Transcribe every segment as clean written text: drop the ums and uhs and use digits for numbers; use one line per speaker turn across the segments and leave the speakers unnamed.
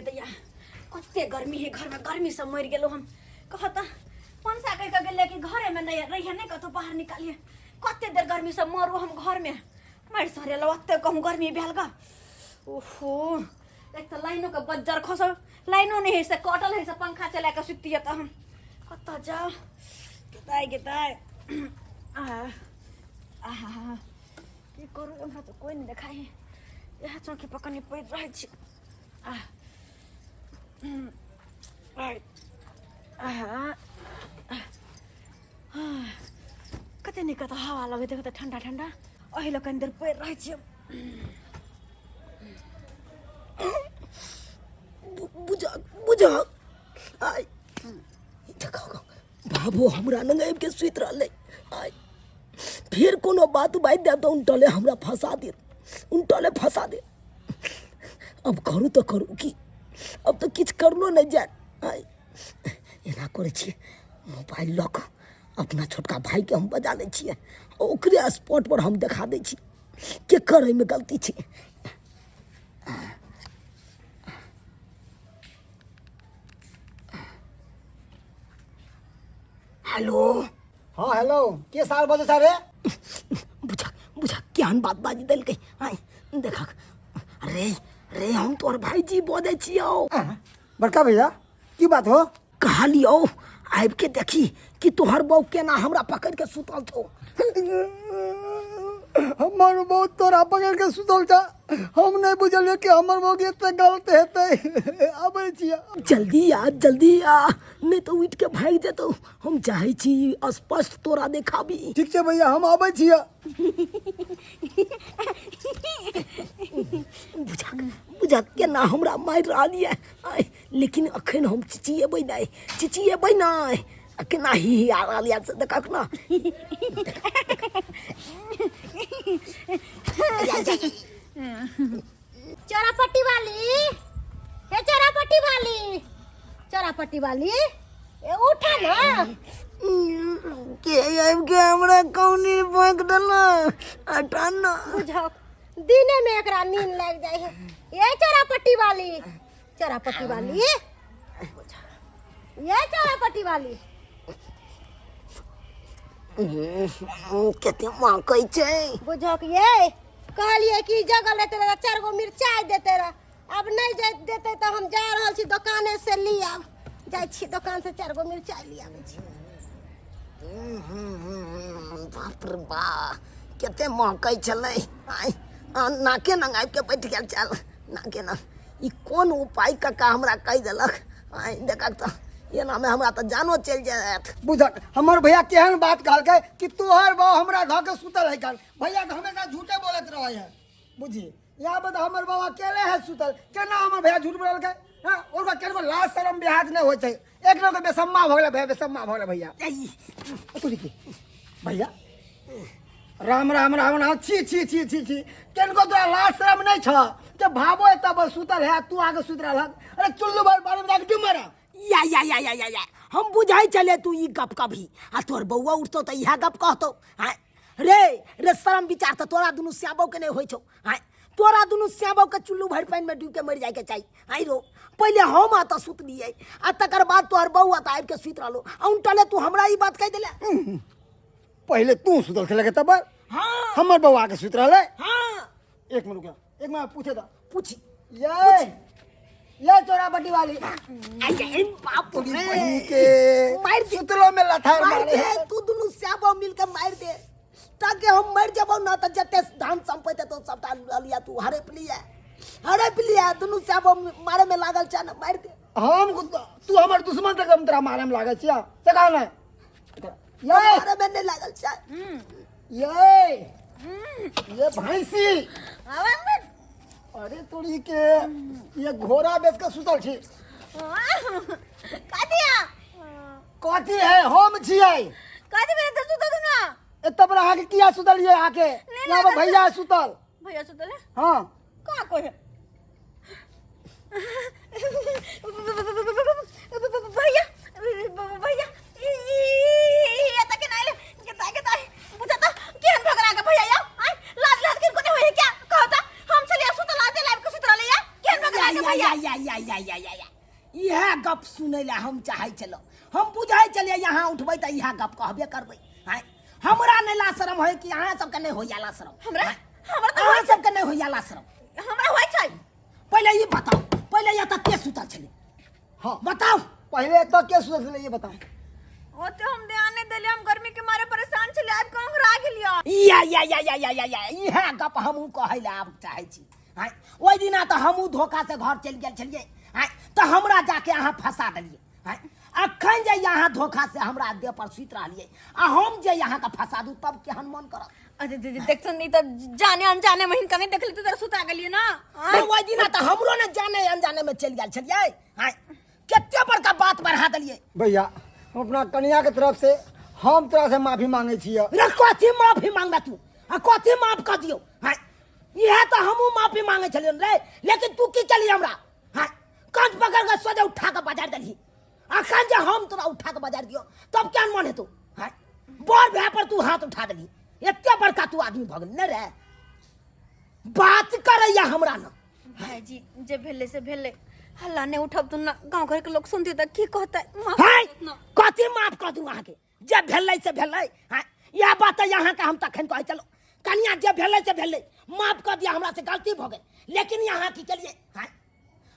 दैया, कते गर्मी है घर में, गर्मी से मरि गेलहुँ हम। कहता पनसा कहि कऽ गेलै कि घरे में नहीं रहिए, नहीं कतौ बाहर निकालिए। कते देर गर्मी से मरू हम घर में, मरि सरेलहुँ ओते कहूँ गर्मी भेल गा। ओहो, एक तऽ लाइनो के बज्जर खसल, लाइनो नहीं है से कटल है से पंखा चला के सुतिए तऽ हम कतऽ जाउ। गेताय गेताय, आ आहा, की करू, हमरा तऽ कोइ नहि देखाइ है। इएह चौकी पर कनि पड़ि रहै छी। आ आहा, कते नीक कतऽ हवा लगैत कते ठंडा ठंडा। एहि लए कनि देर पड़ि रहै छी।
बुझक बुझक, आइ देखो बाबू हमरा लग आबि के सुति रहलै। आइ फेर कोनो बात बाजि देब तऽ उनटले हमरा फंसा देत, उनटले फंसा देत। अब करू तऽ करू की, अब तऽ किछु करलो नहि जायत। आइ एना करै छियै, मोबाइल लऽ कऽ अपना छोटका भाइके हम बजा लै छियै, ओकरे स्पॉट पर हम देखा दै छी केकर एहिमे गलती छै। हेलो।
हाँ हेलो, के साल बजे छ रे?
बुझा बुझा, केहन बात बाजि देलकै। आइ देखक रे रे, हम तोहर भाईजी बजै छियौ।
बड़का भैया, की बात हो?
कहलियौ आबि के देखी कि तोहर बहू केना हमरा पकड़ के सुतल छौ।
हमर बहू तोरा पकड़ के सुतल छ? हम नहीं बुझलियै कि हमर बहू के एते गलत हेतै। आबै छियै।
जल्दी आ, जल्दी आ, नहीं तो उठ के भागि जेतौ। हम चाहै छी स्पष्ट तोरा देखाबी।
ठीक छै भैया, हम आबै छियै।
बुझक बुझक, केना हमरा मारि रहल यऽ। आइ लेकिन अखन हम चिचिएबै नहि, चिचिएबै नहि। आ केना ही ही आ रहल यऽ से देखक ने।
चोरापट्टी वाली, हे चोरापट्टी वाली, चोरापट्टी वाली, ए उठा ना।
के आबि के हमरा कौनी बाँक देलक? हटा ना।
बुझक दिने में एकरा नींद लाग जाय है। ए चोरापट्टी वाली, चोरापट्टी वाली, ये चोरापट्टी वाली।
कते माकै छै।
बुझक ये कहलिए कि जगल रहते रह, चार गो मिरचाई देते रह। अब नहीं जाए देते तो हम जा रहल छी दुकाने से ली आब। जाइ छी दुकान से चार गो मिरचाई ली आबै छी।
बाप रे बा, कते महकै छलै। आइ आ नाके नंग आबि के बैठ गेल छल नाके नंग। ई कोन उपाय कक्का हमरा कहि देलक? आइ देखक तऽ एनामे हमरा तऽ जानो चलि जायत।
बुझक हमर भैया केहन बात कहलकै कि तोहर बहू हमरा घर के सुतल है कल। भैया के हमेशा झूठे बोलत रहे है। बुझी यहाँ पर तो हमर बाबा अकेले है सुतल, केना हमर भैया झूठ बोललकै? हाँ, ओकरा केनको लाज शरम बिहाज नहीं होइ छै। एक लोग बेसम्मा भऽ गेलै भैया, बेसम्मा भऽ गेलै भैया। तू देखी भैया, राम राम राम राम, छी छी छी छी छी, केनको तोरा लाज शरम नहीं छ जे भाबो एतऽ पर सुतल है तू आके सुति रहल। अरे चुल्लू भर बारे में जाके डूब मरा।
या या या या या या, हम बुझाइ चले तू ई गप कभी आ तोहर बौआ उठतो तऽ इएह गप कहतो। हाँ रे रे, शरम विचार तऽ तोरा दुनू श्याबो के नहीं होइ छौ। हाँ, तोरा दुनू श्याबो के चुल्लू भरि पानि में डूब के मरि जाय के चाही। आइ रो, पहिले हम एतऽ सुतलियै आ तकर बाद तोहर बौआ तऽ आबि के सुति रहलो, आ उनटले तू हमरा ई बात कहि देले।
पहिले तू सुतल छले तब
हाँ,
हमर बौआ के सुति रहलै।
हाँ।
एक मिनट रुक, एक मिनट पूछे दा।
पूछी।
ये ये चोरा बटी वाली।
आई आई बाप
तोरी
रे।
बहिनी के
मार दे।
सुतलो में लथार
मार
मारे
दे
है।
तू दुनू श्याबो मिल के मार दे ताकि हम मर जबो ना त जते धान संपत्ति तो सबटा ल लिया तू, हड़प लिया, हड़प लिया। दुनू श्याबो मारे में लागल छ ना, मार दे।
हम तू हमर दुश्मन तक हम तोरा मारे में लागल छिया से कहा ना ये
मारे में नहीं लागल छ।
ये ये भैंसी, अरे तोरी के ये घोड़ा बेच के सुतल छी।
कथिया?
कथी है, हम छियै।
कथी भेल तऽ सुतल ना?
एतऽ पर अहाँके किया सुतलियै आके? यहाँ पर भैया सुतल।
भैया सुतल है?
हाँ।
कहाँ कोई है? भैया भैया, एतऽ केना एलै? केता केता बुझा तऽ केहन भगरा के भैया या आय लाज लाज के कोने होय क्या कहता? हम छलियै सुतल, आते लाइव के सुत रहलै या, केहन भगरा के
या
भैया?
या या या या या या या, इएह गप सुनै लए हम चाहै छलहुँ। हम बुझै छलियै यहाँ उठबै तऽ इएह गप कहबे करबै। आँय, हमरा नहि ला शरम होय कि अहाँ सबके नहि होइया ला शरम?
हमरा हमरा तऽ
अहाँ सबके नहि होइया ला शरम?
हमरा होइ छै।
पहिले ई बताउ, पहिले एतऽ के सुतल छलै?
हाँ।
बताउ।
पहिले एतऽ के सुतल छलै, ये बताउ।
ओते हम ध्यान नहीं देलियै, हम गर्मी के मारे परेशान छलियै, आबि कऽ ओंघरा गेलियै।
या या या या या या या, इएह गप हमहूँ कहै लए आब चाहै छी। आँय, ओहि दिना तऽ हमहूँ धोखा से घर चलि गेल छलियै। आँय, तऽ हमरा जाके अहाँ फंसा देलियै। आँय, अखन जे अहाँ धोखा से हमरा देह पर सुति रहलियै आ हम जे अहाँके फंसा दू, तब केहन मन करत?
अरे दीदी, देखथुन ई तऽ जाने अनजाने में हिनका नहीं देखली तऽ सुता गेलियै ना।
आँय, ओहि दिना तऽ हमरो ने जाने अनजाने में चलि गेल छलियै। आँय, कते बड़का बात बढ़ा देलियै।
भैया, हम अपना कनिया के तरफ से हम तोरा से माफी मांगे छियै।
रे, कथी माफी मांगबे तू आ कथी माफ कऽ दियौ? आँय, इएह तऽ हमहूँ माफी मांगे छलियन रे, लेकिन तू की केली हमरा? हाँ, कान पकड़ के सोझे उठा के बाजार देलही। अखन जे हम तोरा उठा के बाजार दियौ तब केहन मन हेतौ? हाँ, बड़ भाय पर तू हाथ उठा देलही, एते बड़का तू आदमी भऽ गेल ने रे? बात करैया हमरा न।
भाईजी, जे भेलै से भेलै, हल्ला नहीं उठब तू ना, गांव घर के लोग सुनते तऽ की कहतै? माफ
है
कर देत ना।
कथी माफ कऽ दू अहाँके? जे भेलै से भेलै। हाँ, इएह बात तऽ अहाँके हम तखन कहै छलहुँ, कनिया जे भेलै से भेलै, माफ कऽ दिअ, हमरा से गलती भऽ गेल। लेकिन अहाँ की केलियै? हाँ,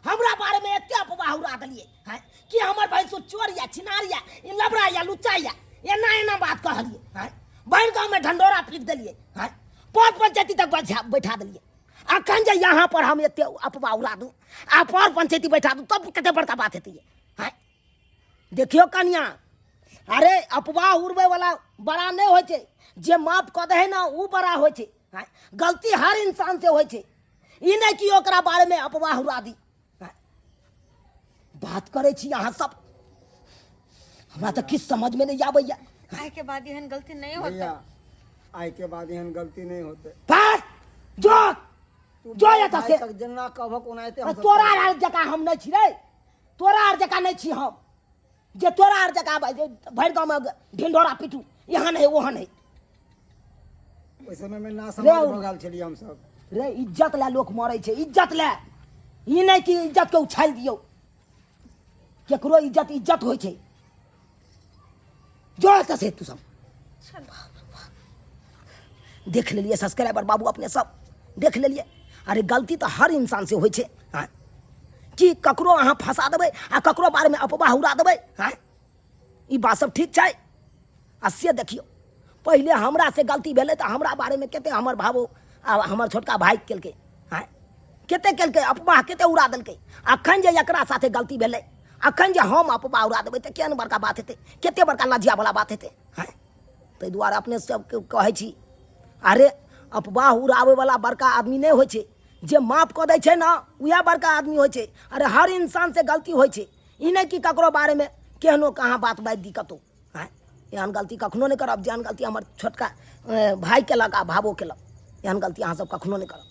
हमरा बारे में एते अफवाह उड़ा देलियै। हाँ, कि हमर भैंसुर चोर या छिनार या ई लबड़ा या लुच्चा या एना एना बात कहलियै। हाँ, भरि गाँव में ढंडोरा पीट देलियै। हाँ, पाँच पंचायती तक बैठा देलियै। अखन जे यहाँ पर हम एते अफवाह उड़ा दू आ पर पंचायती बैठा दू, तब कते बड़का बात हेतै? हाँ, देखियौ कनिया, अरे अफवाह उड़बै वाला बड़ा नहि होइ छै, जे माफ कऽ दै है ने ओ बड़ा होइ छै। हाँ, गलती हर इंसान से होइ छै, ई नहि कि ओकरा बारे में अफवाह उड़ा दी। हाँ, बात करै छी अहाँ सब, हमरा तऽ किछु समझ में नहि आबैया।
आइ के बाद एहन गलती नहीं होतै।
भैया, आइ के बाद एहन गलती नहीं होते।
बस जो
तू
जो
भाई
एतऽ से
तक जेना कहबक ओनाहिते हम सब
तोरा
करब।
आर जकाँ हम नहि छी रे, तोरा आर जकाँ नहि छी हम, जे तोरा आर जकाँ भरि गाँवमे ढिंढोरा पिटू, यहाँ नहि वहाँ नहि।
ओहि समय में ना
रे
समझ भऽ गेल छलियै हम सब।
रे, इज्जत लए लोक मरै छै, इज्जत लए, ई नहि कि इज्जत के उछालि दियौ। केकरो इज्जत इज्जत होइ छै। जो एतऽ से तू सब देख लेलियै सब्सक्राइबर बाबू, अपने सब देख लेलियै। अरे गलती तऽ हर इंसान से होइ छै। हाँ, कि ककरो अहाँ फंसा देबै आ ककरो बारेमे अफवाह उड़ा देबै? हाँ, ई बात सब ठीक छै? आ से देखियौ, पहिले हमरा से गलती भेलै तऽ हमरा बारेमे कते हमर भावो आ हमर छोटका भाय केलकै। हाँ, कते केलकै अफवाह, कते उड़ा देलकै। अखन जे एकरा साथे गलती भेलै, अखन जे हम अफवाह उड़ा देबै तऽ केहन बड़का बात हेतै, कते बड़का लज्जावला बात हेतै? हाँ, ताहि दुआरे अपने सबके कहै छी, अरे अफवाह उड़ाबैवला बड़का आदमी नहि होइ छै, जे माफ कऽ दै छै ने उएह बड़का आदमी होइ छै। अरे हर इंसानसँ गलती होइ छै, ई नहि कि ककरो बारेमे केहनो कहाँ बात बाजि दी कतहु। आँय, एहन गलती कखनो नहि करब जेहन गलती हमर छोटका भाय केलक आ भावो केलक। एहन गलती अहाँ सब कखनो नहि करब।